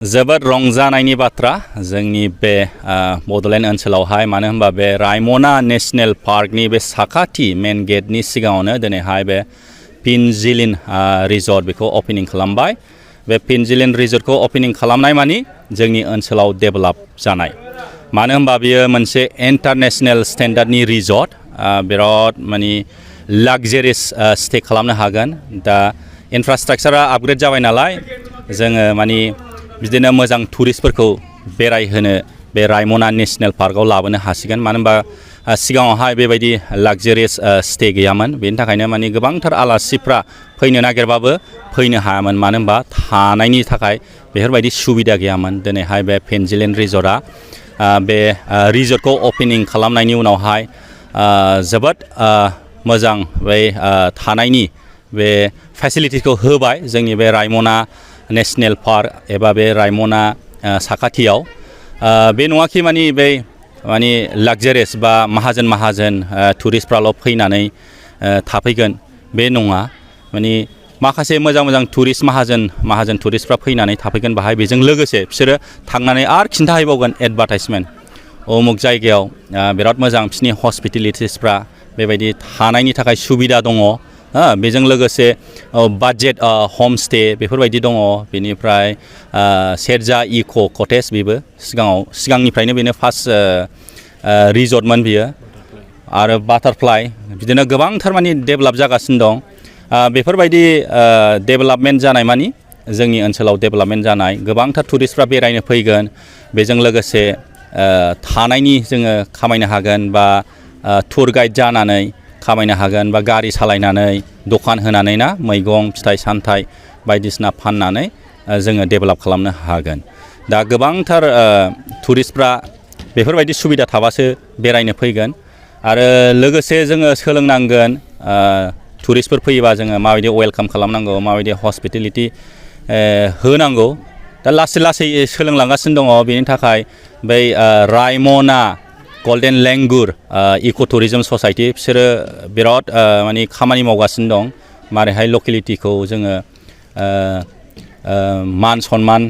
जोबोद रंजानायनि बाथ्रा जोंनि बे बड'लेण्ड ओनसोलावहाय मानो होनबा बे रायमना नेशनेल पार्कनि बे साखाथि मेन गेटनि सिगाङावनो दिनैहाय बे पिनजिलिन रिजर्ट बेखौ ओपनिं खालामबाय। बे पिनजिलिन रिजर्टखौ ओपनिं खालामनाय मानि जोंनि ओनसोलाव डेभेलप जानाय। मानो होनबा बेयो मोनसे इन्टारनेशनेल स्टेन्डार्डनि रिजर्ट, बिराद मानि लाक्जारियास स्टे खालामनो हागोन। दा इनफ्रास्ट्राक्चारा आपग्रेड जाबाय नालाय जोङो मानि बिदिनो मोजां टुरिस्टफोरखौ बेरायहोनो बे रायमना नेशनेल पार्कआव लाबोनो हासिगोन। मानो होनबा सिगाङावहाय बेबायदि लाक्जारियास स्टे गैयामोन। बेनि थाखायनो मानि गोबांथार आलासिफ्रा फैनो नागिरबाबो फैनो हायामोन, मानो होनबा थानायनि थाखाय बेफोरबायदि सुबिदा गैयामोन। दिनैहाय बे पिनजिलिन रिजर्टआ बे रिजर्टखौ ओपनिं खालामनायनि उनावहाय जोबोद मोजां बे थानायनि बे फेसिलिटिखौ होबाय जोंनि बे रायमना नेशनेल पार्क एबा बे रायमना साखाथियाव। बे नङाखि मानि बे मानि लाक्जारियास बा माहाजोन टुरिस्टफ्राल' फैनानै थाफैगोन बे नङा। मानि माखासे मोजां टुरिस्ट माहाजोन टुरिस्टफ्रा फैनानै थाफैगोन बाहाय। बेजों लोगोसे बिसोरो थांनानै आरो खिन्थाहैबावगोन एडभार्टाइजमेन्ट, अमुक जायगायाव बिराद मोजां बिसोरनि हस्पिटेलिटिसफ्रा बेबायदि थानायनि थाखाय सुबिदा दङ। बेजों लोगोसे बाजेट हमस्टे बेफोरबायदि दङ। बेनिफ्राय सेरजा इक' कटेज बेबो सिगांनिफ्रायनो बेनो फार्स्ट रिजर्टमोन बियो। आरो बाटारफ्लाइ बिदिनो गोबांथार मानि डेभेलप जागासिनो दं। बेफोरबायदि डेभेलपमेन्ट जानाय मानि जोंनि ओनसोलाव डेभेलपमेन्ट जानाय, गोबांथार टुरिस्टफ्रा बेरायनो फैगोन। बेजों लोगोसे थानायनि जोङो खामायनो हागोन, बा टुर गाइड जानानै खामायनो हागोन, बा गारि सालायनानै दखान होनानै ना मैगं फिथाइ सामथाइ बायदिसिना फाननानै जोङो डेभेलप खालामनो हागोन। दा गोबांथार टुरिस्टफ्रा बेफोरबायदि सुबिदा थाबासो बेरायनो फैगोन। आरो लोगोसे जोङो सोलोंनांगोन टुरिस्टफोर फैयोबा जोङो माबायदि वेलकाम खालामनांगौ, माबायदि हस्पिटेलिटि होनांगौ। दा लासै सोलोंलांगासिनो दङ। बेनि थाखाय बै रायमना गल्डेन लेंगुर इक' टुरिजम ससाइटि बिसोरो बिराद मानि खामानि मावगासिनो दं। मारैहाय लकेलिटिखौ जोङो मान सनमान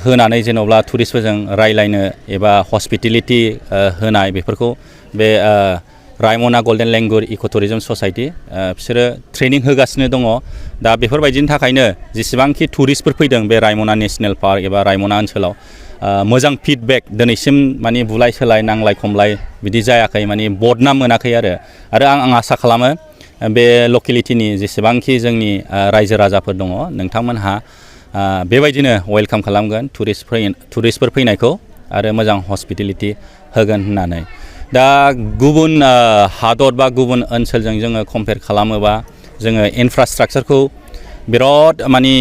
होनानै जेन'ब्ला टुरिस्टफोरजों रायलायनो एबा हस्पिटेलिटि होनाय, बेफोरखौ बे रायमना गल्डेन लेंगुर इक' टुरिजम ससाइटि बिसोरो ट्रेनिं होगासिनो दङ। दा बेफोरबायदिनि थाखायनो जेसेबांखि टुरिस्टफोर फैदों बे रायमना नेशनेल पार्क एबा रायमना ओनसोलाव मोजां फिडबेक, दिनैसिम मानि बुलाय सोलाय नांलाय खमलाय बिदि जायाखै, मानि बदनाम मोनाखै। आरो आं आसा खालामो बे लकेलिटिनि जेसेबांखि जोंनि रायजो राजाफोर दङ नोंथांमोनहा बेबायदिनो वेलकाम खालामगोन टुरिस्टफोर फैनायखौ आरो मोजां हस्पिटेलिटि होगोन होननानै। दा गुबुन हादर बा गुबुन ओनसोलजों जोङो कम्पेयार खालामोबा जोङो इनफ्रास्ट्राक्चारखौ बिराद मानि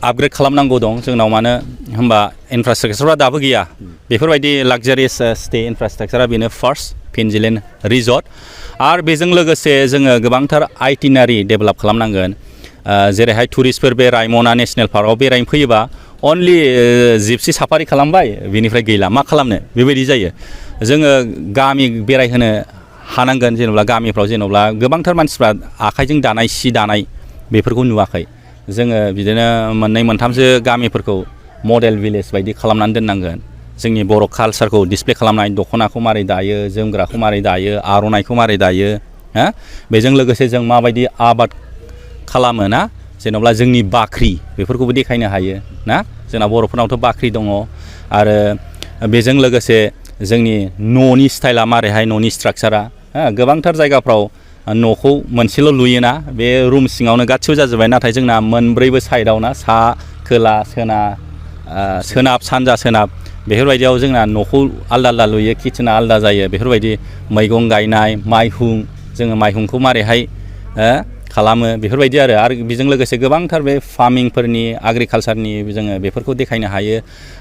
आपग्रेड खालामनांगौ दं जोंनाव। मानो होनबा इनफ्रास्ट्राक्चारफ्रा दाबो गैया। बेफोरबायदि लाक्जारियास स्टे इनफ्रास्ट्राक्चारा बेनो फार्स्ट पिनजिलिन रिजर्ट। आरो बेजों लोगोसे जोङो गोबांथार आइटिनारि डेभेलप खालामनांगोन। जेरैहाय टुरिस्टफोर बे रायमना नेशनेल पार्कआव बेरायनो फैयोबा अनलि जिपसि साफारि खालामबाय, बेनिफ्राय गैला, मा खालामनो बेबायदि जायो। जोङो गामि बेरायहोनो हानांगोन। जेनेबा गामिफ्राव जेनेबा गोबांथार मानसिफ्रा आखाइजों दानाय सि दानाय बेफोरखौ नुवाखै। जोङो बिदिनो मोननै मोनथामसो गामिफोरखौ मडेल भिलेज बायदि खालामनानै दोननांगोन। जोंनि बर' कालसारखौ डिसप्ले खालामनाय, दख'नाखौ मारै दायो, जोमग्राखौ मारै दायो, आर'नाइखौ मारै दायो, बेजों लोगोसे जों माबायदि आबाद खालामो ना, जेन'ब्ला जोंनि बाख्रि बेफोरखौबो देखायनो हायो ना। जोंना बर'फोरनावथ' बाख्रि दङ। आरो बेजों लोगोसे जोंनि न'नि स्टाइला मारैहाय, न'नि स्ट्राक्चारा गोबांथार जायगाफ्राव न'खौ मोनसेल' लुयोना, बे रुम सिङावनो गासिबो जाजोब्बाय। नाथाय जोंना मोनब्रैबो साइडआव ना, सा खोला सोनाब सानजा सोनाब बेफोरबायदियाव जोंना न'खौ आलदा लुयो, किटचेना आलदा जायो। बेफोरबायदि मैगं गायनाय, माइहुं, जोङो माइहुंखौ मारैहाय खालामो बेफोरबायदि। आरो बेजों लोगोसे गोबांथार बे फार्मिंफोरनि एग्रिकालसारनि जोङो बेफोरखौ देखायनो हायो।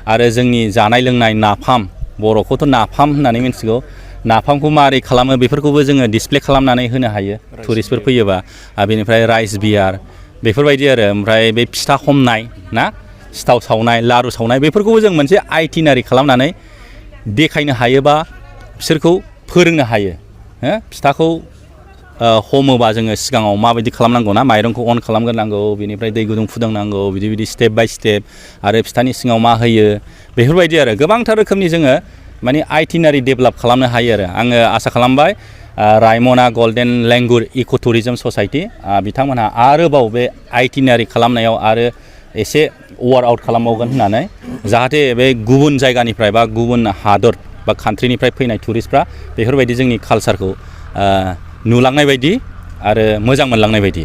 आरो जोंनि जानाय लोंनाय नाफाम, बर'खौथ' नाफाम होननानै मिथिगौ। नाफामखौ मारै खालामो बेफोरखौबो जोङो डिसप्ले खालामनानै होनो हायो टुरिस्टफोर फैयोबा। बेनिफ्राय राइस बियार बेफोरबायदि। आरो ओमफ्राय बे फिथा हमनाय ना, सिथाव सावनाय, लारु सावनाय, बेफोरखौबो जों मोनसे आइटिनारि खालामनानै देखायनो हायोबा बिसोरखौ फोरोंनो हायो। फिथाखौ हमोबा जोङो सिगाङाव माबायदि खालामनांगौ ना माइरंखौ अन खालामग्रोनांगौ बिनिफ्राय दै गुदुं फुदुंनांगौ बिदि स्टेप बाय स्टेप आरो फिथानि सिङाव मा होयो बेफोरबायदि आरो गोबांथार रोखोमनि जोङो माने आइटिनारि डेभेलप खालामनो हायो आरो आङो आसा खालामबाय रायमना गल्डेन लेंगुर इक' टुरिजम ससाइटि बिथांमोनहा आरोबाव बे आइटिनारि खालामनायाव आरो एसे वार्कआउट खालामबावगोन होननानै जाहाथे बे गुबुन जायगानिफ्राय बा गुबुन हादर बा कान्ट्रिनिफ्राय फैनाय टुरिस्टफ्रा बेफोरबायदि जोंनि कालसारखौ नुलांनाय बायदि आरो मोजां मोनलांनाय बायदि